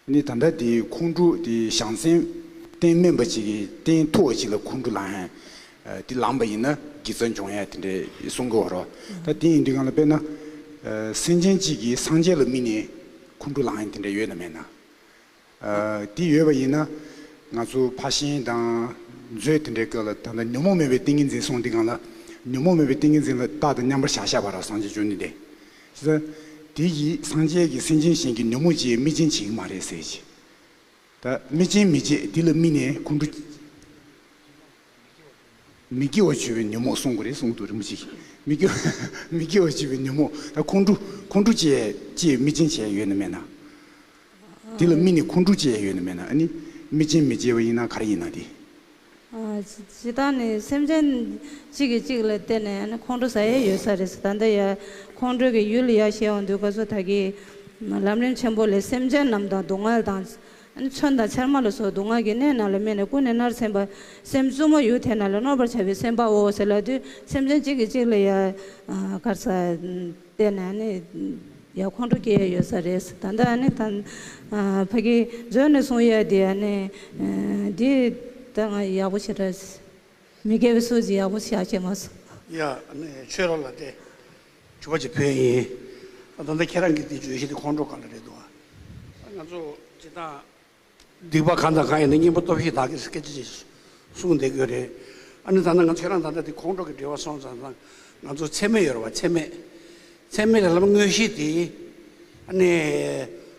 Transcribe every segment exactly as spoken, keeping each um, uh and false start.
ནི་ད་ལྟ་དེ་ཁོང་ཁྲོ་དེ་བྱང་སེམས་རྟེན་དམན་པ་ཅིག་གིས་རྟེན་མཐུ་བ་ཅིག་ལ་ཁོང་ཁྲོ་ལངས་ཡ། དེ་ལངས་པ་ཡིན་ན་དགེ་རྩ་འབྱུང་ཡ་དེ་འདྲའི་གསུང་གི་ཡོད་རེད། ད་དེ་ཡིན་དུས་སྒང་ལ་དཔེར་ན། སེམས་ཅན་གཅིག་གིས་སངས་རྒྱས་ལ་དམིགས་ནས་ཁོང་ཁྲོ་ལངས་ཡ་དེ་འདྲ་ཡོད་ན་མེད་ན། དེ་ཡོད་པ་ཡིན་ན། ང་ཚོ་ཕར་ཤིང་དང་མཛོད་དེ་འདྲའི་སྐབས་ལ་ད་ལྟ་ཉོན་མོངས་མེད་པའི་ཏིང་ངེ་འཛིན་གསུངས་དུས་སྒང་ལ། ཉོན་མོངས་མེད་པའི་ཏིང་ངེ་འཛིན་ལ་རྟག་ཏུ་མཉམ་པར་བཞག་བཞག་པ་ར་སངས་རྒྱས་བཅོམ་ལྡན་འདས། དེ་ཡིས་སངས་རྒྱས་ཀྱིས་སེམས་ཅན་གཞན་གྱི་ཉོན་མོངས་བཅས་དམིགས་རྐྱེན་བྱེད་ཀྱི་མ་རེད་ཟེར་གྱི། ད་དམིགས་རྐྱེན་མི་བྱེད་དེ་ལ་དམིགས་ནས་ཁོང་ཁྲོ། མི་སྐྱེ་བར་བྱེད་པའི་ཉོན་མོངས་གསུང་གི་རེད་གསུང་གི་འདུག་རིན་པོ་ཆེ་གིས། མི་སྐྱེ་མི་སྐྱེ་བར་བྱེད་པའི་ཉོན་མོངས་ད་ཁོང་ཁྲོ་ཁོང་ཁྲོ་སྐྱེ་སྐྱེ་དམིགས་རྐྱེན་བྱས་ཡོད་ན་མེད་ན། དེ་ལ་དམིགས་ནས་ཁོང་ཁྲོ་སྐྱེ་ཡོད་ན་མེད་ན་ཨ་ནི། དམིགས་རྐྱེན་མི་བྱེད་པ་ཡིན་ན་ག་རེ་ཡིན་ན་དེ། ཨ། ཇི་ལྟར་ནི་སེམས་ཅན་གཅིག་གིས་གཅིག་ལ་བརྟེན་ནས་ཨ་ནི་ཁོང་ཁྲོ་ཟ་ཡས་ཡོད་ས་རེད། ད་ལྟ་ཡ་ཁོང་ཁྲོ་གི་ཡུལ་ཡ་ཤེས་འོང་དུས་སྐབས་སུ་ད་གི་ལམ་རིམ་ཆེན་པོ་ལས་སེམས་ཅན་རྣམས་དང་སྡུག་བསྔལ་དང་། ཨ་ནི་མཚོན་དང་ཚེར་མ་ལ་སོགས་སྡུག་བསྔལ་གྱི་གནས་རྣམས་ལ་དམིགས་ནས་ཀུན་ནས་མནར་སེམས་པ། སེམས་བཙུན་མོ་ཡུལ་དེ་རྣམས་ལ་གནོད་པར་བྱ་བའི་སེམས་པའོ་ཟེར་ལབ་དུས་སེམས་ཅན་གཅིག་གིས་གཅིག་ལ་ཡ། ཨ། ག་རེ་ཟ། བལྟས་ནས་ནི་ཡ་ཁོང་ཁྲོ་སྐྱེ་ཡ་ཡོད་ས་རེད། ད་ལྟ་ནི་ད་ཕ་གི་མཛོད་ནས་གསུང་ཡ་དེ་ནི་འདི་ད་ང་ཡག་པོ་ཞེ་དྲག་མི་དགེ་བའི་ཚུལ་ཅིག་ཡག་པོ་ཞིག་བྱས་མ་སོང་། ཡ་ནི་ཆོས་ར་ལ་དེ་དྲི་བ་ཅིག་ཕུལ་ཡིན། ད་ལྟ་ཁྱེད་རང་གི་དེ་བརྗོད་གཞི་དེ་ཁོང་ཁྲོ་ག་ལ་རེད་འདུག་ང་ཚོ་སྤྱིར་བཏང་སྡིག་པ་གང་དང་གང་ཡིན་ན་གཉེན་པོ་སྟོབས་བཞི་དག་གིས་སྐད་ཆ་ཅིག་གསུངས་བསྡད་ཀྱི་ཡོད་རེད། ཨ་ནི་ད་ལྟ་ང་ཚོ་ཁྱེད་རང་ད་ལྟ་དེ་ཁོང་ཁྲོ་གི་འབྲེལ་བ་སོང་ཙང་ང་ཚོ་ཚད་མེད་ཡོད་རེད་བ། ཚད་མེད། ཚད་མེད་ལ་ལམ་དངོས་གཞི་དེ། ཨ་ནི།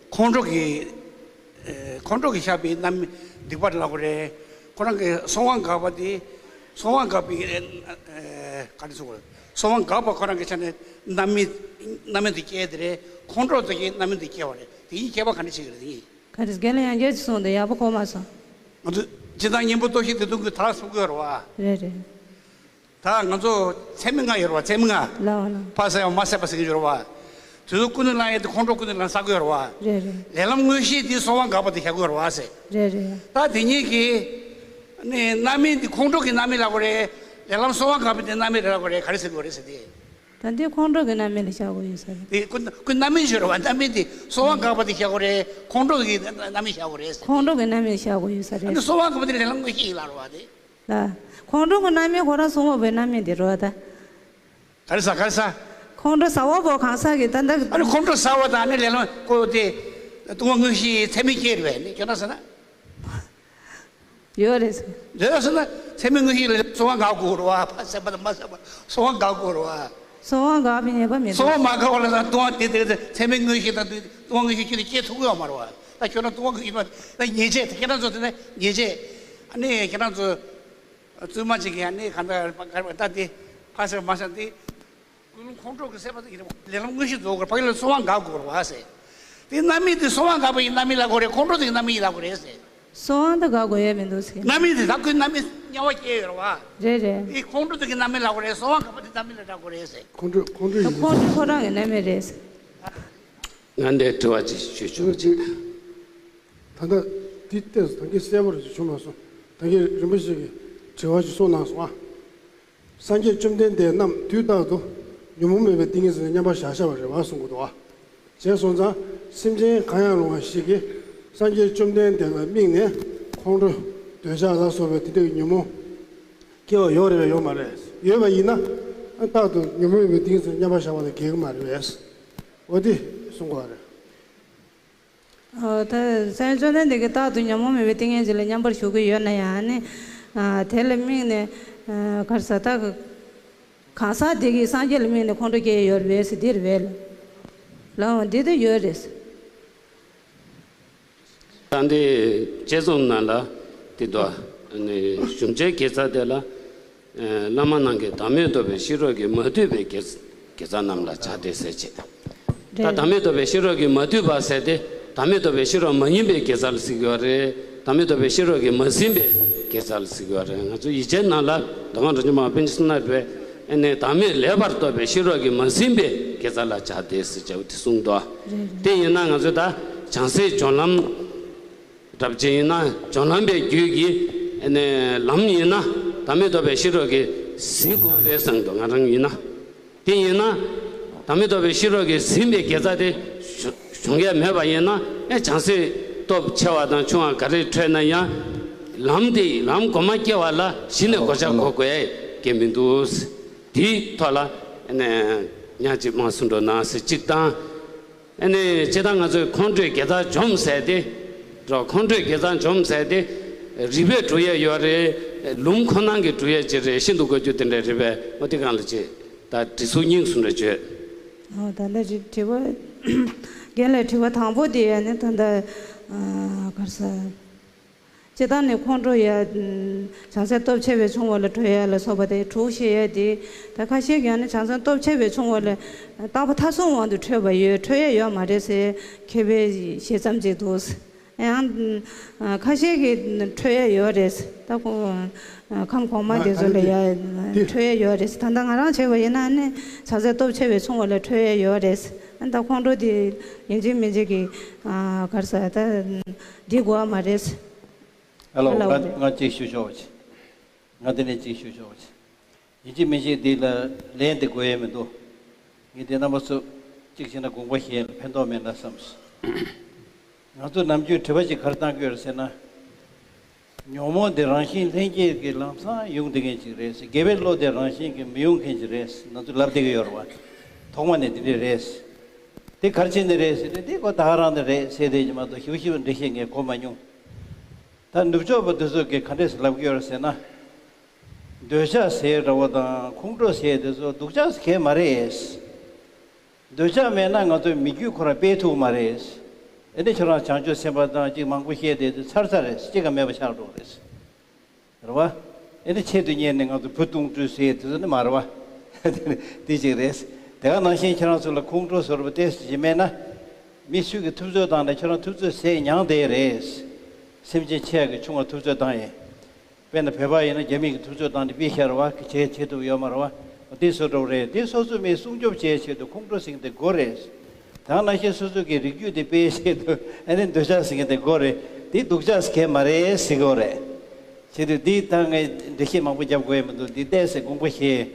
ཁོང་ཁྲོ་གི། ཨེ། ཁོང་ཁྲོ་གི་ཤར་བའི་རྣམ་སྨིན་སྡིག་པ་ལ་གོ་རེད། ཁོ་རང་གི་སོང་བ་འགག་པ་དེ། སོང་བ་འགག་པའི། ཨེ། ག་རེ་ཟེར་དགོས་རེད། སོང་བ་འགག་པ་ཁོ་རང་གི་ཆ་ནས་རྣམ་སྨིན། རྣམ་སྨིན་དེ་སྐྱེ་དེ་རེད། ཁོང་ཁྲོ་དེ་གི་རྣམ་སྨིན་དེ་སྐྱེ་བ་རེད། དེ་གཉིས་ཁྱད་པར་ག་འདྲ་ཞིག་རེད་དེ་གཉིས། ག་རེ་རྒན་ལགས་ཡང་བསྐྱར་ཅིག་གསུངས་དང་ཡག་པོ་གོ་མ་སོང་། ང་ཚོ་སྤྱིར་བཏང་གཉེན་པོ་སྟོབས་བཞི་དེ་དུང་གི་ད་གསུང་གི་ཡོད་རེད་བ། རེད་རེད། ད་ང་ཚོ་ཚད་མེད་ལྔ་ཡོད་རེད་བ། ཚད་མེད་ལྔ། ལགས་ལགས། ཕར་ཟེར་བ་མར་ཟེར་བ་ཟེར་གྱི་ཡོད་རེད་བ། དེ་ཚོ་ཀུན་ནས་བསླང་ཡས་དེ་ཁོང་ཁྲོ་ཀུན་ནས་བསླང་བསགས་ཀྱི་ཡོད་རེད་བ། རེད་རེད། ལས་ལམ་དངོས་གཞི་དེ་སོང་བ་འགག་པ་དེ་བཞག་གི་ཡོད་རེད་བ་ཟེར། རེད་རེད། ད་དེ་གཉིས་ཀྱི་ནི་རྣམ་སྨིན་དེ་ཁོང་ཁྲོ་གི་རྣམ་སྨིན་ལབ་དགོས་རེད། ལས་ལམ་སོང་བ་འགག་པ་དེ་རྣམ་སྨིན་རེད་ལབ་དགོས་རེད། ག་རེ་ཟེར་དགོས་རེད་ཟེར་དེ། ད་འདི་ཁོང་ཁྲོ་གི་རྣམ་སྨིན་ལ་བཞག་དགོས་ཡོད་ས་རེད། དེ་ཁོ་ཁོ་རྣམ་སྨིན་ཞུ་རེད་བ། རྣམ་སྨིན་དེ་སོང་བ་འགག་པ་དེ་བཞག་དགོས་རེད། ཁོང་ཁྲོ་གི་རྣམ་སྨིན་བཞག་དགོས་རེད་ཟེར། ཁོང་ཁྲོ་གི་རྣམ་སྨིན་བཞག་དགོས་ཡོད་ས་རེད། ཨ་ནི་སོང་བ་འགག་པ་དེ་ལས་ལམ་དངོས་གཞི་ཡིན་ལབ་རེད་བ་དེ། ལ། ཁོང་ཁྲོ་གི་རྣམ་སྨིན་ཁོ་རང་སོང་བ་བའི་རྣམ་སྨིན་དེ་རེད་བ་ད། ག་རེ་ཟ་ག་རེ་ཟ། ཁོང་ཁྲོ་ཟ་བ་པོ་གང་ཟག་གི་ད་ད། ཨ་ནི་ཁོང་ཁྲོ་ཟ་བ་དང་ཨ་ནི་ལས་ལམ་ཁོ་དེ། ལྟུང་བ་དངོས་གཞི་ཚད་མེད་སྐྱེ་རེད་བས་ནི་ཁྱོད་རང་ཟེར་ན། ཡོད་རེད་ཟེར། རེད་ཟེར་ན། ཚད་མེད་དངོས་གཞི་ལ་སོང་བ་འགག་དགོས་རེད་བ། ཕར་ཟེར་བ་དང་མར་ཟེར་བ་སོང་བ་འགག་དགོས་རེད་བ། སོང་བ་འགག་པའི་ཉེས་པ་མེད་པ། སོང་བ་མ་འགག་པ་ལ་ད་ལྟུང་བ་དེ་དེ་ཚད་མེད་དངོས་གཞི་དང་ལྟུང་བ་དངོས་གཞི་ཁྱོད་ལ་སྐྱེ་ཐུབ་ཀྱི་ཡོད་མ་རེད་བ། ད་ཁྱོད་རང་ལྟུང་བ་དངོས་གཞི་ད་ཉེས་བྱས་དེ་ཁྱེད་རང་ཚོ་དེ་ནས་ཉེས་བྱས། ཨ་ནི་ཁྱེད་རང་ཚོ། བཙུན་མ་ཅིག་གིས་ཨ་ནི་གང་ལྟར་ག་རེ་ད་དེ་ཕར་ཟེར་བ་མར་ཟེར་བ་དེ། ཀུན་སློང་ཁོང་ཁྲོ་གི་སེམས་པ་དེ་ཡིན་རུང་ལས་ལམ་དངོས་གཞི་རྫོགས་དགོས་རེད། ཕ་གི་ལ་སོང་བ་འགག་དགོས་རེད་བ་ཟེར། དེ་རྣམ་སྨིན་དེ་སོང་བ་འགག་པ་ཡི་རྣམ་སྨིན་ལབ་དགོས་རེད། ཁོང་ཁྲོ་དེ་ཡི་རྣམ་སྨིན་ཡིན་ལབ་དགོས་རེད་ཟེར། སོང་བ་འདི་འགག་དགོས་ཡས་མི་འདུག་ཟེར། རྣམ་སྨིན་དེ་ད་ཁོའི་རྣམ་སྨིན་དམྱལ་བ་སྐྱེ་ཡོད་རེད་བ། རེད་རེད། དེ་ཁོང་ཁྲོ་དེ་གི་རྣམ་སྨིན་ལབ་དགོས་རེད། སོང་བ་འགག་པ་དེ་རྣམ་སྨིན་ལ་བཞག་དགོས་རེད་ཟེར། ཁོང་ཁྲོ་ཁོང་ཁྲོ་ཡིན། ཁོང་ཁྲོ་ཁོ་རང་གི་རྣམ་སྨིན་རེད་ཟེར། ང་འདྲའི་དྲི་བ་ཅིག་ཞུ་ཆོག་ཅིག་ད་ལྟ་འདི་ལྟས་སུ་ད་གིན་གསལ་པོ་རེ་ཞིག་བྱུང་མ་སོང་། ད་གིན་རིན་པོ་ཆེ་གིས་དྲི་བ་ཞིག་གསུངས་གནང་སོང་ཨ། སངས་རྒྱས་བཅོམ་ལྡན་འདས་རྣམས་དུས་རྟག་ཏུ་ཉོན་མོངས་མེད་པའི་ཏིང་ངེ་འཛིན་ལ་མཉམ་པར་བཞག་བཞག་པ་རེད་བ་གསུང་གི་འདུག་བ། བྱས་སོང་ཙང་སེམས་ཅན་གང་ཡང་རུང་བ་ཞིག་གིས་སངས་རྒྱས་བཅོམ་ལྡན་འདས་ལ་དམིགས་ནས་ཁོང་ཁྲོ་འདོད་ཆགས་ལ་སོགས་པའི་དེ་འདྲའི་ཉོན་མོངས་སྐྱེ་བ་ཡོད་རེད་པས་ཡོད་མ་རེད། ཡོད་པ་ཡིན་ན་རྟག་ཏུ་ཉོན་མོངས་མེད་པའི་ཏིང་ངེ་འཛིན་ལ་མཉམ་པར་བཞག་པ་ལ་འགལ་གྱི་མ་རེད་པས། འོ་དེ་གསུང་གི་ཡོད་རེད། ཨོ། ད་སངས་རྒྱས་བཅོམ་ལྡན་འདས་ཀྱིས་རྟག་ཏུ་ཉོན་མོངས་མེད་པའི་ཏིང་ངེ་འཛིན་ལ་མཉམ་པར་བཞུགས་ཀྱི་ཡོད་ན་ཡང་ནི། ཨ། དེ་ལ་དམིགས་ནས། ཨ། ག་རེ་ཟ་ད། གང་ཟག་དེ་གིས་སངས་རྒྱས་ལ་དམིགས་ནས་ཁོང་ཁྲོ་སྐྱེ་ཡོད་རེད་ཟེར་འདི་རེད་པས། ལགས་འོང་། འདི་ད་ཡོད་རེད། ད་འདི་དཔྱད་རྩོམ་ནང་ལ་དེ་འདུག་ཨ་ནི་གཞུང་ཆེན་དགེ་རྩ་དེ་ལ། ཨེ། བླ་མ་རྣམས་ཀྱིས་བདག་མེད་རྟོགས་པའི་ཤེས་རབ་ཀྱིས་མ་བསྡུས་པའི་དགེ་དགེ་རྩ་རྣམས་ལ་བྱ་སྟེ་ཟེར་བྱས། ད་རེད། བདག་མེད་རྟོགས་པའི་ཤེས་རབ་ཀྱིས་མ་བསྡུས་པ་ཟེར་ཏེ། བདག་མེད་རྟོགས་པའི་ཤེས་རབ་མ་ཡིན་པའི་དགེ་རྩ་ལ་ཟེར་གྱི་ཡོད་རེད། བདག་མེད་རྟོགས་པའི་ཤེས་རབ་ཀྱིས་མ་ཟིན་པའི་དགེ་རྩ་ལ་ཟེར་གྱི་ཡོད་རེད། ང་ཚོ་ཡིག་ཆའི་ནང་ལ་མདོ་སྔགས་རབ་འབྱམས་པ་པཎ་ཆེན་བསོད་ནམས་པས་ཨ་ནི་བདག་མེད་ལེགས་པར་རྟོགས་པའི་ཤེས་རབ་ཀྱིས་མ་ཟིན་པའི་དགེ་རྩ་ལ་བྱ་སྟེ་ཟེར་བྱས་པ་དེ་གསུངས་འདུག་རེད་རེད། དེ་ཡིན་ན་ང་ཚོས་ད་བྱང་སེམས་སྦྱོར་ལམ། རབ་བྱེད་ཡིན་ན་སྦྱོར་ལམ་པའི་རྒྱུད་ཀྱི་ཨ་ནི་ལམ་ཡིན་ན་བདག་མེད་རྟོགས་པའི་ཤེས་རབ་ཀྱིས་ཟིན་དགོས་རེད་བསམ་འདུག་ང་རང་ཡིན་ན། དེ་ཡིན་ན་བདག་མེད་རྟོགས་པའི་ཤེས་རབ་ཀྱིས་ཟིན་པའི་དགེ་རྩ་དེ་བྱུང་ཡ་མེད་པ་ཡིན་ན་ཨེ་བྱང་སེམས་ སྟོབས་ཆེ་བ་དང་ཆུང་བ་ག་རེ་འཕྲོད་ན་ཡང་། ལམ་དེ་ལམ་གོང་མ་སྐྱེ་བ་ལ་གཞི་ནས་གོ་ཆ་བགོ་དགོས་ཀྱི་མི་འདུག། དེའི་ཐོག་ལ་ནས་ཉག་གཅིག་མ་གསུང་འགྲོ་ན་ཟེར་གཅིག་དང་། ཨ་ནི་སྤྱིར་བཏང་ང་ཚོས་ཁོང་ཁྲོས་དགེ་རྩ་འཇོམས་ཟེར་ཏེ། རོ་ཁོང་ཁྲོས་དགེ་རྩ་འཇོམས་ཟེར་ཏེ། རིགས་པས་སྒྲུབ་ཡས་ཡོད་རེད། ལུང་ཁོ་ན་གིས་སྒྲུབ་ཡས་ཅིག་རེད། ཤིན་ཏུ་གོ་རྒྱུ་དེ་འདྲ་རེད་པས། འོ་དེ་གང་ལ་བྱེད། ད་དྲི་ཟུར་གཉིས་གསུང་རེ་བརྗོད། ཨོ་ད་ལྟ་དྲི་དྲི་བ། རྒན་ལགས་དྲི་བ་དང་པོ་དེ་ཡ་ནི་ད་ལྟ་གར་ས། སྤྱིར་བཏང་ནས་ཁོང་ཁྲོ་ཡ། བྱང་སེམས་སྟོབས་ཆེ་བའི་ཆུང་བ་ལ་འཕྲོད་ཡ་ལ་སོགས་པ་དེ་དྲུག་བཤད་ཡ་དེ། ད་ཁ་ཤས་ཀྱིས་ནི་བྱང་སེམས་སྟོབས་ཆེ་བའི་ཆུང་བ་ལ་རྟག་པ་མཐའ་སྲུང་དབང་དུ་འཕྲོད་པ་ཡོད། འཕྲོད་ཡ་ཡོད་མ་རེད་ཟེར་མཁས་པའི་བཤད་མཚམས་ཅིག་འདུག། ཡང་ཁ་ཤས་ཀྱིས་འཕྲོད་ཡ་ཡོད་རེད། ད་ཁོ་ཁམས་གོང་མ་དེ་ཚོ་ལ་ཡ་འཕྲོད་ཡ་ཡོད་རེད། ད་ལྟ་ང་རང་བྱས་པ་ཡིན་ན་ནི་བྱང་སེམས་སྟོབས་ཆེ་བའི་ཆུང་བ་ལ་འཕྲོད་ཡ་ཡོད་རེད། ད་ཁོང་ཁྲོ་དེ་ཡིན་གཅིག་མིན་གཅིག་གི་གར་ས་ད་འདི་དགོས་མ་རེད། ཨ་ལོ། ཨ་ལོ། ང་ང་གཅིག་ཞུ་ཆོག་པ་བྱེད། ང་འདི་ནས་གཅིག་ཞུ་ཆོག་པ་བྱེད། ཡིན་གཅིག་མིན་གཅིག་འདི་ལ་ལན་དེ་དགོས་ཡས་མི་འདུག། ངས་དེ་རྣམ་པ་ཚོ་གཅིག་བྱས་ན་དགོངས་པ་བཞེས་ལ་ཕན་ཐོགས་མེད་ན་བསམས། ང་ཚོ་ནམ་རྒྱུན་དྲི་བ་ཅིག་ག་རེ་བཏང་གི་ཡོད་རེད་ཟེར་ན། ཉོན་མོངས་འདི་རང་བཞིན་ལྷན་སྐྱེས་ཀྱི་ལམ་སང་ཡོང་བསྡད་མཁན་ཅིག་རེད་ཟེར། དགེ་བའི་བློ་དེ་རང་བཞིན་གྱིས་མི་ཡོང་མཁན་ཅིག་རེད་ཟེར་ང་ཚོས་ལབ་བསྡད་ཀྱི་ཡོད་རེད་བ། ཐོག་མ་ནས་འདི་འདྲས་རེད་ཟེར། དེ་ག་རེ་བྱས་ནས་རེད་ཟེར་ན། དེ་ཁོ་ད་ག་རང་ནས་རེད་ཟེར་བསྡད་ཀྱི་མ་གཏོགས་ཞིབ་པ་ཞིབ་པ་འགྲེལ་བཤད་ངས་གོ་མ་མྱོང་། ད་ནུབ་ཕྱོགས་པ་དེ་ཚོ་གིས་ག་འདྲས་ལབ་ཀྱི་ཡོད་རེད་ཟེར་ན། འདོད་ཆགས་ཟེར་འདྲ་བོ་དང་ཁོང་ཁྲོ་ཟེར་དེ་ཚོ་སྡུག་ཅག་གང་ཡང་མ་རེད། འདོད་ཆགས་མེད་ན་ང་ཚོའི་མི་རྒྱུད་ཁོ་རང་སྤེལ་ཐུབ་མ་རེད། ཨེ་ནི་ཁྱོད་རང་བྱང་ཆུབ་སེམས་དཔའ་དང་ཅིག་མང་པོ་བཤད་དེ་ཚར་ཚར་རེད། གཅིག་ཀྱང་མེད་པ་ཆགས་འགྲོ་གི་རེད། རེད་བ། ཨེ་ནི་ཆེད་དུ་གཉེར་ནས་ང་ཚོ་བུ་གཏོང་སྤྲུལ་ཟེར་དེ་ཚོ་ནི་མ་རེད་བ། དེ་ཅིག་རེད། དེ་ག་ནང་བཞིན་ཁྱེད་རང་ཚོ་ལ་ཁོང་ཁྲོ་ཟེར་བ་ཏོག་ཙམ་ཅིག་མེད་ན། མི་སུ་གིས་ཐུབ་ཚོད་བཏང་ནས་ཁྱོད་རང་ཐུབ་ཚོད་ཟས་མྱངས་བསྡད་རེད། སེམས་ཅན་ཆེ་ཡ་གིས་ཆུང་བ་ཐུབ་ཚོད་བཏང་ཡིན། དཔེར་ན་བོད་པ་ཡིན་ན་རྒྱ་མི་གིས་ཐུབ་ཚོད་བཏང་ནས་དཔེ་ཤར་བ་གི་བྱས་བྱེད་ཐུབ་ཡོད་མ་རེད་བ། དེ་སོ་འདྲ་བོ་རེད། དེ་སོ་སོ་མི་སྲུང་སྐྱོབ་བྱེད་ཆེད་དུ་ཁོང་ཁྲོ་ཟེར་མཁན་དེ་དགོས་རེད། ད་ནང་བཞིན་སོ་སོ་གི་རིགས་རྒྱུད་དེ་སྤེལ་ཆེད་དུ་ཨ་ནི་འདོད་ཆགས་ཟེར་མཁན་དེ་དགོས་རེད། དེ་སྡུག་ཅག་གང་ཡང་མ་རེད་ཟེར་གི་ཡོད་རེད། བྱེད་དུས་འདི་ད་ངས་འགྲེལ་བཤད་མང་པོ་རྒྱབ་དགོས་ཡ་མི་འདུག། འདི་ཏོག་ཙམ་དགོངས་པ་བཞེས་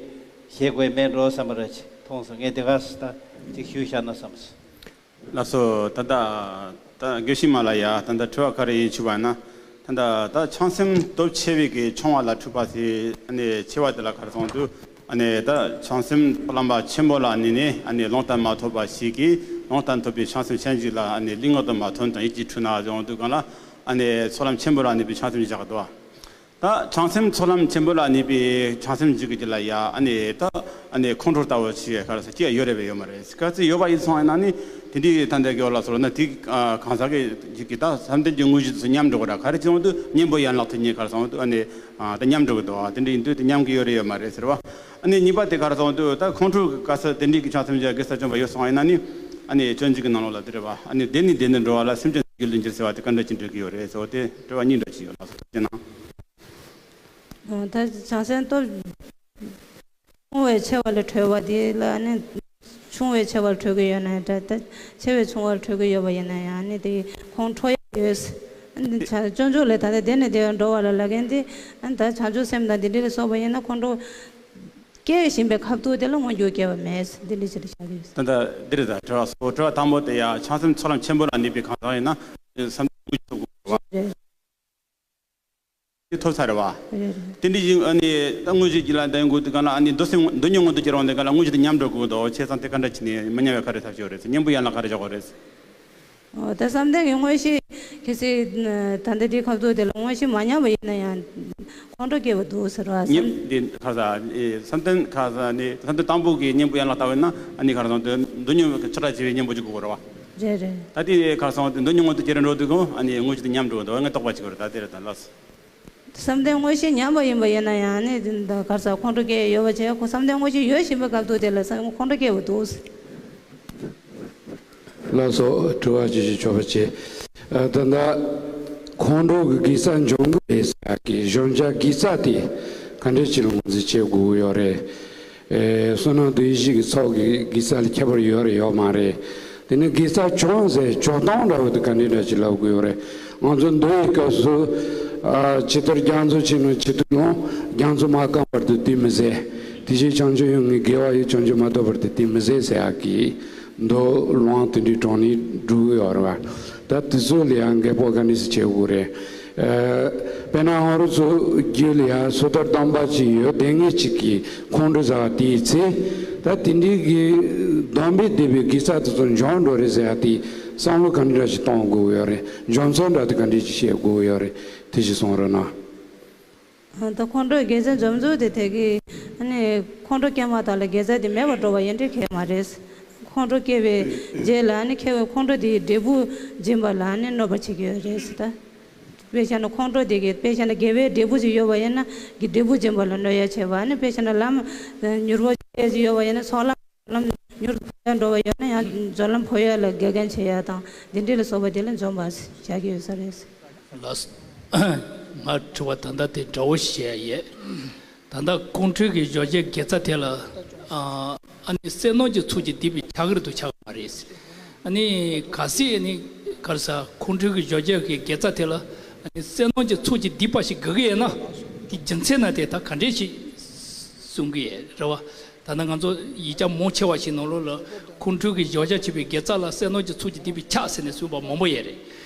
བཞེས་དགོས་ཡ་མེད་འགྲོ་བསམ་པ་རེད། མཐོང་སོང་། ངས་དེ་ག་ད་ཅིག་ཞུས་བཞག་ན་བསམ་སོང་། ལགས་སོ། ད་ལྟ་ད་དགེ་བཤེས་མ་ལ་ཡ་ད་ལྟ་དྲི་བ་ག་རེ་ཡིན་ཞུས་པ་ན། ད་ལྟ་ད་བྱང་སེམས་སྟོབས་ཆེ་བའི་གི་ཆུང་བ་ལ་འཁྲུལ་པ་ཟེར་ཨ་ནི་ཆེ་བ་དེ་ལ་ག་རེ་སོང་དུས་ཨ་ནི་ད་བྱང་སེམས་ཕ་ལམ་པ་ཆེན་པོ་ལ་ཨ་ནི་ནི་ཨ་ནི་ལུང་བསྟན་མ་ཐོབ་པ་ཞིག་གིས་ལུང་བསྟན་ཐོབ་པའི་བྱང་སེམས་ཅན་ཞིག་ལ་ཨ་ནི་ལུས་ངག་ཏུ་མ་ཐོན་དང་ཡིད་ཀྱིས་འཁྲུལ་ན་ཡོང་དུས་གང་ལ་ཨ་ནི་ཚོགས་ལམ་ཆེན་པོ་ལ་གནས་པའི་བྱང་སེམས་ཞིག་བཞག་འདུག། ད་བྱང་སེམས་ཚོགས་ལམ་ཆེན་པོ་ལ་གནས་པའི་བྱང་སེམས་ཅིག་གི་རྒྱུད་ལ་ཡ་ཨ་ནི་ད་ཨ་ནི་ཁོང་ཁྲོ་ལྟ་བུ་ཞིག་ག་རེ་ཟེར་ཅི་ཡ་ཡོད་རེད་པས་ཡོད་མ་རེད། གལ་སྲིད་ཡོད་པ་ཡིན་སོང་ཡིན་ན་ནི་དེ་འདྲའི་ད་ལྟ་གི་འོ་ལགས་སོ་ན་དེ་གང་ཟག་གི་ཅིག་གི་ད་བསམ་གཏན་གྱི་དངོས་གཞི་དེ་ཚོ་ཉམས་འགྲོ་གི་ར། ག་རེ་བྱུང་དུས་གཉེན་པོ་ཡན་ལག་དེ་གཉིས་ག་རེ་སོང་དུས་ཨ་ནི་ད་ཉམས་འགྲོ་གི་འདུག། ཨ་དེ་འདྲ་ཡིན་དུས་དེ་ཉམས་ཀྱི་ཡོད་རེད་ཡོད་མ་རེད་ཟེར་བ། ཨ་ནི་གཉིས་པ་དེ་ག་རེ་སོང་དུས་ད་ཁོང་ཁྲོ་གི་ག་ས་དེ་འདྲའི་གི་བྱང་སེམས་ཅན་གེ་སར་བྱོན་པ་ཡོད་སོང་ཡིན་ན་ནི་ཨ་ནི་སྤྱོད་འཇུག་གི་ནང་ལོགས་ལ་དེ་རེད་བ། ཨ་ནི་བདེ་ནས་བདེ་ནས་འགྲོ་བ་ལ་སེམས་ཅན་རྒྱུད་ལ་འགྱུར་ཟེར་བ་དེ་ག་འདྲ་ཅིག་འགྲིག་གི་ཡོད་རེད་ཟེར་བ་དེ་དྲི་བ་གཉིས་འདྲ་ཅིག་ཡོད་ལགས་སོ། དེ་ནང་། ད་བྱང་སེམས་སྟོབས་ཆུང་བས་ཆེ་བ་ལ་འཕྲོད་པ་དེ་ལ་ནི་ཆུང་བས་ཆེ་བར་འཕྲོད་ཀྱི་ཡོད་ན་འདྲ། ད་ཆེ་བས་ཆུང་བར་འཕྲོད་ཀྱི་ཡོད་པ་ཡིན་ན་ཡང་ནི་དེ་ཁོང་ཁྲོ་ཡ་ཡོད། ཨ་ནི་བྱང་སྤྱོད་འཇུག་ལས་ད་ལྟ་བདེ་ནས་བདེ་བར་འགྲོ་བ་ལ་ལབ་མཁན་དེ་ཨ་ནི་ད་བྱང་ཆུབ་སེམས་དང་དེ་འདྲ་ལ་སོགས་པ་ཡིན་ན་ཁོང་ཁྲོ་སྐྱེ་བཞིན་པའི་ཁ་ཐུག་དེ་ལ་མངོན་གྱུར་སྐྱེ་བ་མེད། འདི་འདྲ་ཅིག་ལ་བཞག་གི་ཡོད། ད་ལྟ་འདི་རེད། ད་དྲི་བ་སོ་དྲི་བ་དང་པོ་དེ་ཡ་བྱང་སེམས་ཚོགས་ལམ་ཆེན་པོ་ལ་གནས་པའི་གང་ཟག་ཡིན་ན་བསམ་གཏན་དངོས་གཞི་ཐོབ་དགོས་པ། རེད། དེ་ཐོབ་ཚར་རེད་བ། རེད་རེད། དེ་འདྲ་ཡིན་ཨ་ནི་ད་དངོས་གཞི་ཅིག་ལ་འདོན་དགོས་དུས་གང་ལ་ཨ་ནི་འདོད་སེམས་འདོད་ཉོན་མངོན་དུ་གྱུར་འོང་དུས་གང་ལ་དངོས་གཞི་དེ་ཉམས་འགྲོ་དགོས་འདུག། བྱས་ཙང་དེ་ག་འདྲ་བྱས་ནས་མི་ཉམས་པའི་ག་རེ་ཐབས་ཤེས་ཡོད་རེད་ཟེར། གཉེན་པོ་ཡན་ལག་ག་རེ་བཞག་དགོས་རེད་ཟེར། འོ་ད་བསམ་གཏན་གྱི་དངོས་གཞི་གལ་སྲིད་ད་ལྟ་དེའི་ཁ་ཐུག་དེ་ལ་དངོས་གཞི་མ་ཉམས་པ་ཡིན་ན་ཡང་ཁོང་ཁྲོ་སྐྱེ་བ་འདུག་ཟེར་བ་བསམ། གཉེན་འདི་ག་ས་ཨེ་བསམ་གཏན་ག་ས་ནི་བསམ་གཏན་དང་པོ་གི་གཉེན་པོ་ཡན་ལག་ལྟ་བུ་ཡིན་ན་ཨ་ནི་ག་རེ་ཟེར་འདོད་ཉོན་ཆགས་སྡང་ཆེ་བའི་གཉེན་པོ་ཅིག་དགོས་རེད་བ། རེད་རེད། ད་དེ་ག་རེ་ཟེར་འདོད་ཉོན་མངོན་དུ་གྱུར་འགྲོ་དུས་ཀུན་ཨ་ནི་དངོས་གཞི་དེ་ཉམས་འགྲོ་འདུག། ངས་རྟོགས་པ་བྱེད་དགོས་རེད། ད་དེ་རེད། ད་ལགས་སོ། བསམ་གཏན་དངོས་གཞི་ཉམས་པ་ཡིན་པ་ཡིན་ན་ཡང་ནི་འདི་ག་རེ་ཟེར་ཁོང་ཁྲོ་སྐྱེ་ཡོད་པ་བྱས་ཁོ་བསམ་གཏན་དངོས་གཞི་ཡོད་བཞིན་པའི་སྐབས་དུས་དེ་ལ་ས་ཁོང་ཁྲོ་སྐྱེ་བ་འདུག། ལགས་སོ། དྲི་བ་ཅི་ཞིག་ཆོག་པ་བྱེད། ཨ་ད་ལྟ་ཁོང་ཁྲོ་གི་དགེ་རྩ་འཇོམས་ཀྱི་རེད་ཟེར་ཡག་གི་གཞོམ་བྱ་དགེ་རྩ་དེ་ག་འདྲས་ཅིག་ལ་ངོས་འཛིན་བྱེད་དགོས་ཀྱི་ཡོད་རེད། ཨེ་བསོད་ནམས་དང་ཡེ་ཤེས་ཀྱི་ཚོགས་ཀྱི་དགེ་རྩ་ལ་ཁྱད་པར་ཡོད་རེད་ཡོད་མ་རེད། དེ་ནས་དགེ་རྩ་བྱུང་ཟེར་བྱུང་སྟངས་འདྲ་བོ་དེ་ག་འདྲས་འདྲ་ཅིག་ལབ་དགོས་ཡོད་རེད། ང་ཚོ་འདུལ་བའི་སྐབས་སུ་ཨ་ཇི་ལྟར་རྒྱ་མཚོ་ཆེ་ན་ཇི་ལྟར་ལོངས། རྒྱ་མཚོ་མ་བསྐམས་བར་དུ་དེ་མི་ཟད། དེ་བཞིན་བྱང་ཆུབ་ཡོན་གྱི་དགེ་བ་ཡིས། བྱང་ཆུབ་མ་ཐོབ་བར་དུ་དེ་མི་ཟད་ཟེར་ཡག་གི་མདོ་ལུང་དེ་འདྲའི་དྲངས་ནས་སྒྲུབ་ཀྱི་ཡོད་རེད་བ། ད་དེ་ཚོ་ལ་ཡང་འགལ་ཕོག་ག་འདྲ་ཞིག་བྱེད་དགོས་རེད། ཨ། དཔེར་ན་ང་རང་ཚོ་རྒྱུད་ལ་ཡང་སོ་ཐར་དམ་པ་ཅིག་ཡོད་བསྡད་མཁན་ཅིག་གིས་ཁོང་ཁྲོ་ཟ་བ་དེའི་ཚེ། ད་དེ་འདྲའི་གི་སྡོམ་པས་བསྡུས་པའི་དགེ་རྩ་དེ་ཚོ་འཇོམས་འགྲོ་རེད་ཟེར་ཡ་དེ་བསམ་བློ་ག་འདྲ་ཞིག་གཏོང་དགོས་ཡོད་རེད། འཇོམས་ཚུལ་འདྲ་དེ་ག་འདྲ་ཞིག་བྱེད་དགོས་ཡོད་རེད། དེ་ཞིག་གསུང་རོགས་གནང་། ད་ཁོང་ཁྲོ་དགེ་རྩ་འཇོམས་ཚུལ་དེ་དེ་གི་ཨ་ནི་ཁོང་ཁྲོ་སྐྱེས་མ་ཐག་ལ་དགེ་རྩ་དེ་མེད་པར་འགྲོ་བ་ཡིན་འདྲ་གང་ཡང་མ་རེད། ཁོང་ཁྲོ་སྐྱེས་པའི་རྗེས་ལ་ཨ་ནི་ཁྱེད་ཀྱི་ཁོང་ཁྲོ་དེའི་འབྲས་བུ་འབྱིན་པ་ལ་ཨ་ནི་གནོད་པ་བྱེད་ཀྱི་ཡོད་རེད་ཟེར་ད། དཔེ་བཞག་ན་ཁོང་ཁྲོ་དེ་གི་དཔེ་བཞག་ན་དགེ་བའི་འབྲས་བུ་ཅིག་ཡོད་པ་ཡིན་ན་གི་འབྲས་བུ་འབྱིན་པ་ལ་གནོད་ཡ་བྱེད་པ། ཨ་ནི་དཔེ་བཞག་ན་ལམ་མྱུར་བ་ཅིག་ཡོད་པ་ཡིན་ན་ཚོགས་ལམ། ལམ་མྱུར་དུ་འགྲོ་བ་ཡོད་ན་ཡང་འཛོམས་ལམ་འཕོ་ཡ་ལ་དགེ་རྒན་བྱེད་ཡ་དང་འདི་འདྲ་ལ་སོགས་པ་དེ་ལ་འཛོམས་པ་བྱ་གི་ཡོད་ས་རེད། ལགས། ང་དྲི་བ་ད་ལྟ་དེ་འདྲ་བོ་བཤད་ཡས། ད་ལྟ་ཁོང་ཁྲོའི་གི་བཞག་བྱའི་དགེ་རྩ་དེ་ལ་ཨ་ནི་བསོད་ནམས་ཀྱི་ཚོགས་ཀྱིས་བསྡུས་པའི་ཆགས་ཀྱི་རེད་དམ་ཆགས་ཀྱི་མ་རེད། ཨ་ནི་གལ་སྲིད་ཨ་ནི་ག་རེ་ཟ་ཁོང་ཁྲོའི་གི་བཞག་བྱའི་གི་དགེ་རྩ་དེ་ལ་ཨ་ནི་བསོད་ནམས་ཀྱི་ཚོགས་ཀྱིས་བསྡུས་པ་ཞིག་དགོས་ཀྱི་ཡོད་ན་དེ་རྒྱུ་མཚན་ན་དེ་ད་ག་འདྲས་ཞིག་གསུང་གི་ཡོད་རེད་བ། ད་ནི་ང་ཚོ་ཡིག་ཆ་མང་ཆེ་བ་ཞིག་ནང་ལོགས་ལ་ཁོང་ཁྲོའི་གི་བཞག་བྱ་བྱེད་པའི་དགེ་རྩ་ལ་བསོད་ནམས་ཀྱི་ཚོགས་ཀྱིས་བསྡུས་པའི་ཆགས་ཟེར་ནས་གསུངས་པ་མང་པོ་ཡོད་རེད།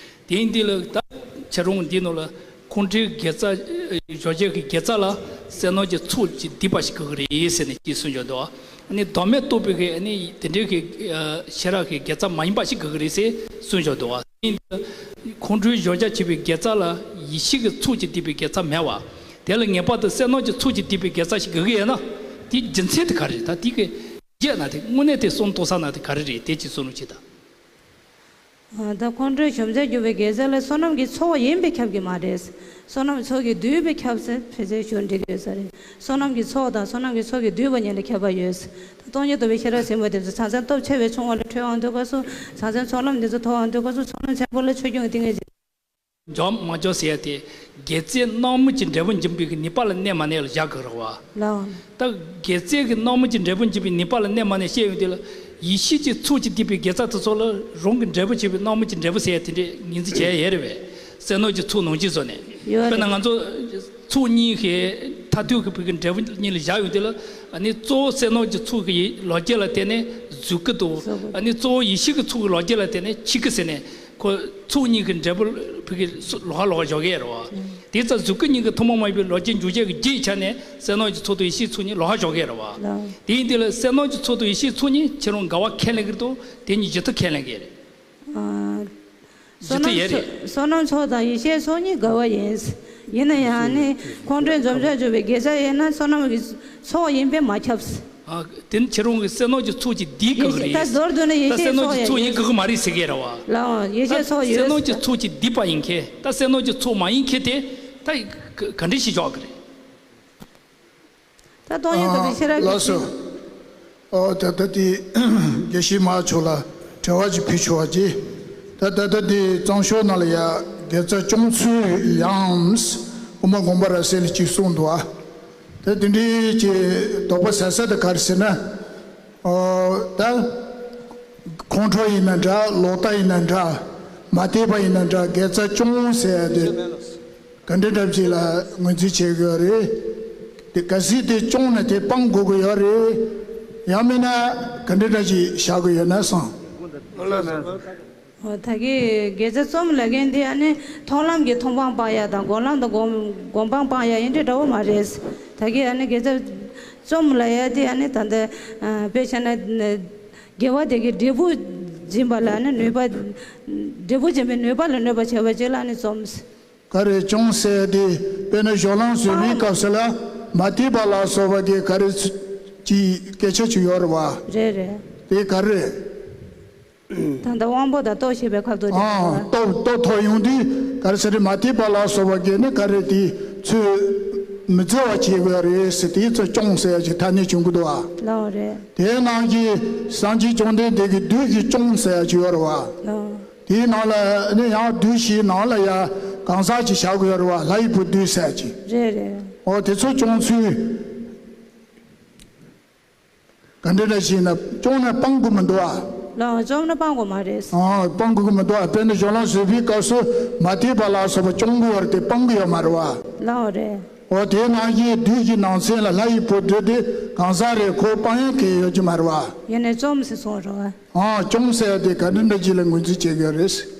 དེ་ཡིན་དུས་ལ་ད་བྱ་རུང་འདི་ནང་ལ་ཁོང་ཁྲོའི་དགེ་རྩ་བཞག་བྱའི་གི་དགེ་རྩ་ལ་བསོད་ནམས་ཀྱི་ཚོགས་ཀྱིས་བསྡུས་པ་ཞིག་དགོས་ཀྱི་རེད་ཟེར་ནས་ཅིག་གསུངས་བཞག་འདུག་ཨ་ནི་བདག་མེད་རྟོགས་པའི་གི་ཨ་ནི་དེ་འདྲའི་གི་ཤེས་རབ་ཀྱི་དགེ་རྩ་མ་ཡིན་པ་ཞིག་དགོས་ཀྱི་རེད་ཟེར་གསུངས་བཞག་འདུག་ཨ། ཁོང་ཁྲོའི་བཞག་བྱ་བྱེད་པའི་དགེ་རྩ་ལ་ཡེ་ཤེས་ཀྱི་ཚོགས་ཀྱིས་བསྡུས་པའི་དགེ་རྩ་མེད་པ། དེ་ལ་ངེས་པར་དུ་བསོད་ནམས་ཀྱི་ཚོགས་ཀྱིས་བསྡུས་པའི་དགེ་རྩ་ཞིག་དགོས་ཀྱི་ཡོད་ན། དེའི་རྒྱུ་མཚན་དེ་ག་རེ་རེད། ད་དེ་གི་རྒྱུ་ན་དེ་དངོས་གནས་དེ་བསམ་བློ་གཏོང་ས་ན་དེ་ག་རེ་རེད། དེ་ཅིག་བསམ་བློ་བྱེད་དང་། ད་ཁོང་ཁྲོའི་བཞག་བྱ་བསྡུས་པའི་དགེ་རྩ་ལ་བསོད་ནམས་ཀྱི་ཚོགས་ཡིན་པས་ཁྱབ་ཀྱི་མ་རེད། བསོད་ནམས་ཚོགས་ཀྱིས་བསྡུས་པས་ཁྱབ་ཟེར་ཕལ་ཆེར་ཞུ་འགྲིག་གི་ཡོད་ས་རེད། བསོད་ནམས་ཀྱི་ཚོགས་དང་བསོད་ནམས་ཀྱི་ཚོགས་ཀྱིས་བསྡུས་པ་གཉིས་ལ་ཁྱད་པར་ཡོད། སྟོང་ཉིད་རྟོགས་པའི་ཤེས་རབ་ཟེར་བ་དེ་ཚོ་ཆང་སའི་སྟོབས་ཆེ་བའི་ཆུང་བ་ལ་འཕྲོད་འོང་དུས་སྐབས་སུ་ཆང་སའི་ཚོགས་ལམ་དེ་ཚོ་ཐོབ་འོང་དུས་སྐབས་སུ་ཚོགས་ལམ་ཆེན་པོ་ལ་ཆོས་སྐྱོང་གི་ཏིང་ངེ་འཛིན། འཇོམས་མ་འཇོམས་ཟེར་ཡ་དེ་དགེ་རྩའི་སྣང་མུན་གྱི་འབྲས་བུ་འབྱིན་པའི་གི་ནུས་པ་ལ་གནས་མ་གནས་ལ་བཞག་དགོས་རེད་བ། ལའོ། ད་དགེ་རྩའི་གི་སྣང་མུན་གྱི་འབྲས་བུ་འབྱིན་པའི་ནུས་པ་ལ་གནས་མ་གནས་བཤད་ཡོང་དུས་ལ་ཡེ་ཤེས་ཀྱི་ཚོགས་ཀྱིས་བསྡུས་པའི་དགེ་རྩ་དེ་ཚོ་ལ་རང་གི་འབྲས་བུ་བྱེད་པའི་སྣང་མུན་གྱི་འབྲས་བུ་ཟེར་ཡ་དེ་འདྲས་ངོས་འཛིན་བྱས་ཡ་ཡོད་རེད་བས། བསོད་ནམས་ཀྱི་ཚོགས་ནང་བཞིན་བཟོ་ནས། ཡོད་དཔེར་ན་རེད། ང་ཚོ་ཚོགས་གཉིས་ཀྱི་མཐར་ཐུག་གི་བུ་གི་འབྲས་བུ་གཉིས་ལ་བཞག་ཡོང་དུས་ལ་ཨ་ནི་གཙོ་བོ་བསོད་ནམས་ཀྱི་ཚོགས་ཀྱི་ལོ་རྒྱུས་ལ་བརྟེན་ནས་གཟུགས་སྐུ་དང་། གཟུགས་སྐུ། ཨ་ནི་གཙོ་བོ་ཡེ་ཤེས་ཀྱི་ཚོགས་ཀྱི་ལོ་རྒྱུས་ལ་བརྟེན་ནས་ཆོས་སྐུ་ཟེར་ནས་ཁོ་ཚོགས་གཉིས་ཀྱི་འབྲས་བུ་བུ་གི་ལོགས་ཀ་ལོགས་ཀ་འཇོག་གི་ཡོད་རེད་བ། དེ་ཙམ་གཟུགས་སྐུ་གཉིས་ཀྱི་ཐུན་མོང་མ་ཡིན་པའི་ལོ་རྒྱུས་འཇོག་བྱེད་ཀྱི་རྒྱུ་ཡི་ཆ་ནས་བསོད་ནམས་ཀྱི་ཚོགས་དང་ཡེ་ཤེས་ཚོགས་གཉིས་ལོགས་ཀ་འཇོག་གི་ཡོད་རེད་བ། ལའོ། དེ་ཡིན་དུས་ལ་བསོད་ནམས་ཀྱི་ཚོགས་དང་ཡེ་ཤེས་ཚོགས་གཉིས་ཁྱེད་རང་འགལ་བ་ཁས་ལེན་གྱི་རེད་དང་དེ་གཉིས་ཇི་ལྟར་ཁས་ལེན་གྱི་རེད། ཨ། བསོད་ནམས་ཡོད་རེད། ཚོགས་བསོད་ནམས་ཚོགས་དང་ཡེ་ཤེས་ཚོགས་གཉིས་འགལ་བ་ཡིན། ཡིན་ན་ཡང་ནི་ཁོང་ཁྲོའི་འཇོམས་བྱ་བྱེད་པའི་དགེ་རྩ་ཡིན་ན་བསོད་ནམས་ཀྱི་ཚོགས་ཡིན་པས་མ་ཁྱབ། ཨ། དེ་ནི་ཁྱེད་རང་གི་བསོད་ནམས་ཀྱི་ཚོགས་ཀྱིས་བསྡུས་དགོས་ཀྱི་རེད། ད་མདོར་བསྡུས་ན་ཡེ་ཤེས་ཚོགས་ཡོད། ད་བསོད་ནམས་ཀྱི་ཚོགས་ཡིན་དགོས་ཀྱི་མ་རེད་ཟེར་གྱི་རེད་བ། ལའོ། ཡེ་ཤེས་ཚོགས་ཡོད། ད་བསོད་ནམས་ཀྱི་ཚོགས་ཀྱིས་བསྡུས་པ་ཡིན་མཁན་ད་བསོད་ནམས་ཀྱི་ཚོགས་མ་ཡིན་མཁན་དེ་ད་ག་ག་འདྲ་ཞིག་འཇོག་གི་རེད། ད་སྟོང་ཉིད་རྟོགས་པའི་ཤེས་རབ་ཀྱི། ལགས་སོ། ཨོ་ད་ལྟ་དེ་དགེ་བཤེས་མ་མཆོག་ལ་དྲི་བ་ཅིག་ཕུལ་ཆོག་པ་ཅིག་ད་ད་ལྟ་དེ་གཙང་ཤོག་ནང་ལ་ཡ་དགེ་རྩ་སྐྱོང་ཚུལ་ཡང་དབུ་མ་དགོངས་པ་རབ་གསལ་ལ་ཅིག་གསུངས་འདུག་ཨ། ད་དེ་འདྲའི་ཅིག་དོགས་པ་ཟ་ས་དེ་ག་རེ་ཟེར་ན། ཨོ་ད་ཁོང་ཁྲོ་ཡིན་ན་འདྲ་ལོག་ལྟ་ཡིན་ན་འདྲ་མ་དད་པ་ཡིན་ན་འདྲ་དགེ་རྩ་སྐྱོང་ཟེར་ཡ་དེ། ག་འདྲ་འདྲ་ཅིག་ལ་ངོས་འཛིན་བྱེད་དགོས་རེད། དེ་གལ་སྲིད་དེ་སྐྱོང་ན་དེ་སྤང་དགོས་ཀྱི་ཡོད་རེད། ཡང་མིན་ན་ག་འདྲ་འདྲ་ཅིག་བཞག་དགོས་ཡོད་ན་བསམ། འོ་ད་གི་དགེ་རྩ་རྩོམ་ལབ་མཁན་དེ་ཨ་ནི་མཐོང་ལམ་གྱི་མཐོང་སྤང་སྤང་ཡ་དང་སྒོམ་ལམ་དང་སྒོམ་སྒོམ་སྤང་སྤང་ཡ་ཡིན་འདྲ་འདྲ་བོ་མ་རེད། ད་གི་ཨ་ནི་དགེ་རྩ་རྩོམ་ལབ་ཡ་དེ་ཨ་ནི་ད་ལྟ་དཔེ་བྱས་ན་དགེ་བ་དེ་གི་འབྲས་བུ་འབྱིན་པ་ལ་ཨ་ནི་ནུས་པ། འབྲས་བུ་འབྱིན་པའི་ནུས་པ་ལ་གནོད་པ་བྱས་པ་ཅིག་ལ་ཨ་ནི་རྩོམ། ག་རེ་སྐྱོང་ཟེར་དེ་དཔེར་ན་སྦྱོར་ལམ་བཟོ་བའི་སྐབས་སུ་ལ་མ་དད་པ་ལ་སོགས་པ་གི་ག་རེ་ཅིག་སྐད་ཆ་ཅིག་ཡོད་རེད་བ། རེད་རེད། དེ་ག་རེ། ད་ལྟ་དབང་པོ་དང་རྟོགས་ཤེས་པའི་ཁ་ཐུག་དེ་ཨང་རེད་བ། རྟོགས་རྟོགས་ཐོག་ཡོང་དུས་ག་རེ་ཟེར་རེད་མ་དད་པ་ལ་སོགས་པ་གི་ནི་ག་རེ་དེ་ཚོས་མི་བརྩི་བ་བྱེད་དགོས་རེད་ཟེར་དེ་ཚོ་སྐྱོང་ཟེར་ཡ་ཅིག་ཐ་སྙད་བྱུང་གི་འདུག་བ། ལའོ་རེད། དེའི་ནང་གི་སངས་རྒྱས་བཅོམ་ལྡན་འདས་ཀྱི་བདུད་ཀྱི་སྐྱོང་ཟེར་ཡ་ཅིག་ཡོད་རེད་བ། ལའོ། དེའི་ནང་ལ་ནི་ཡང་བདུད་བཞིའི་ནང་ལ་ཡང་གང་ཟག་ཅིག་བཞག་དགོས་རེད་བ། ལྷ་ཡི་བུ་བདུད་ཟེར་ཅིག་རེད་རེད། འོ་དེ་ཚོ་སྐྱོང་ཚུལ་ག་འདྲ་འདྲ་ཞིག་ན་སྐྱོང་ན་སྤང་དགོས་མི་འདུག་ཨ། ལའོ་སྐྱོང་ན་སྤང་དགོས་མ་རེད། ཨ་སྤང་དགོས་མི་འདུག་ཨ། དཔེར་ན་སྦྱོར་ལམ་བཟོ་བའི་སྐབས་སུ་མ་དད་པ་ལ་སོགས་པ་སྐྱོང་དགོས་པ་རེད་དེ་སྤང་གི་ཡོད་མ་རེད་བ། ལའོ་རེད། འོ་དེའི་ནང་བཞིན་བདུད་ཀྱི་ནང་ཚན་ལ་ལྷ་ཡི་བུ་བདུད་དེ་གང་ཟག་རེད་ཁོ་སྤང་ཡ་གལ་ཡོད་ཀྱི་མ་རེད་བ། ཡིན་ནའི་རྩོམ་ཟེར་སོང་རེད་བ། ཨ་སྐྱོང་ཟེར་ཡ་དེ་ག་འདྲ་འདྲ་ཅིག་ལ་ངོས་འཛིན་བྱེད་དགོས་རེད།